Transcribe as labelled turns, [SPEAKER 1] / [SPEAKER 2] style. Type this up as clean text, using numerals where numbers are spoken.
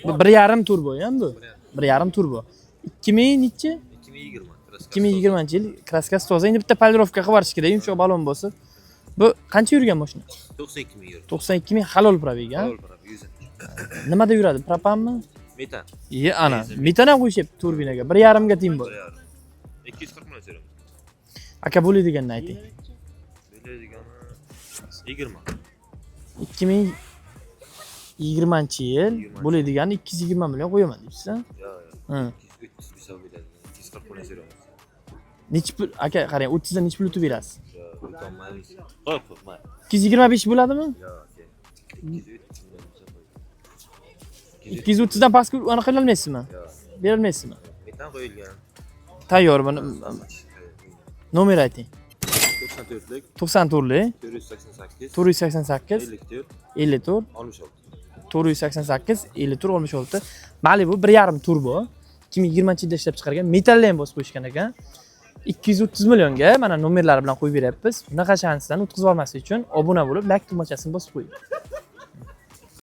[SPEAKER 1] Bu 1,5 turbo ham bu. 1,5 turbo. 2000 nechi?
[SPEAKER 2] 2020.
[SPEAKER 1] 2020-yil, краска si toza. Endi bitta полировка qilib yuborish kerak, yumshoq balon bosib. Bu qancha yurgan mashina?
[SPEAKER 2] 92 ming yurdi.
[SPEAKER 1] 92 ming halol пробег, a?
[SPEAKER 2] Halol пробег, 100.
[SPEAKER 1] Nimada yuradi? Propanmi?
[SPEAKER 2] Metan.
[SPEAKER 1] Iye, ana. Metan ham qo'yishyapti turbinaga. 1,5 ga teng bo'ldi.
[SPEAKER 2] 1,5. 240 million so'raymiz.
[SPEAKER 1] Aka, bo'ladiganini ayting.
[SPEAKER 2] Bo'ladigani 20.
[SPEAKER 1] 2020-yil bo'ladiganini 220 million qo'yaman deyapsiz, a?
[SPEAKER 2] Yo'q,
[SPEAKER 1] Hı.
[SPEAKER 2] 235 million bo'ladi. 240 million so'raymiz.
[SPEAKER 1] Nechi pul aka, qarang, 30 dan nechi pul o'tib berasiz?
[SPEAKER 2] Yo'q, o'tolmaymiz. Qo'y, qo'y, mayli.
[SPEAKER 1] 225 bo'ladimi?
[SPEAKER 2] Yo'q, aka. 230 million bo'lsa qo'y.
[SPEAKER 1] 230 dan pastga anaqa qilolmaysizmi?
[SPEAKER 2] Yo'q.
[SPEAKER 1] Berolmaysizmi?
[SPEAKER 2] Metan qo'yilgan.
[SPEAKER 1] Tayyor buni. Nomer ayting.
[SPEAKER 2] 94lik.
[SPEAKER 1] 94lik.
[SPEAKER 2] 488.
[SPEAKER 1] 488.
[SPEAKER 2] 54.
[SPEAKER 1] 54.
[SPEAKER 2] 66.
[SPEAKER 1] 488 54 66. Malibu 1,5 turbo, 2020-yilda ishlab chiqargan, metallni ham bosib qo'yishgan ekan. 230 millionga mana nomerlari bilan qo'yib beryapmiz. Bunaqa shansdan o'tkazib yubormaslik uchun obuna bo'lib, layk tugmachasini bosib qo'ying.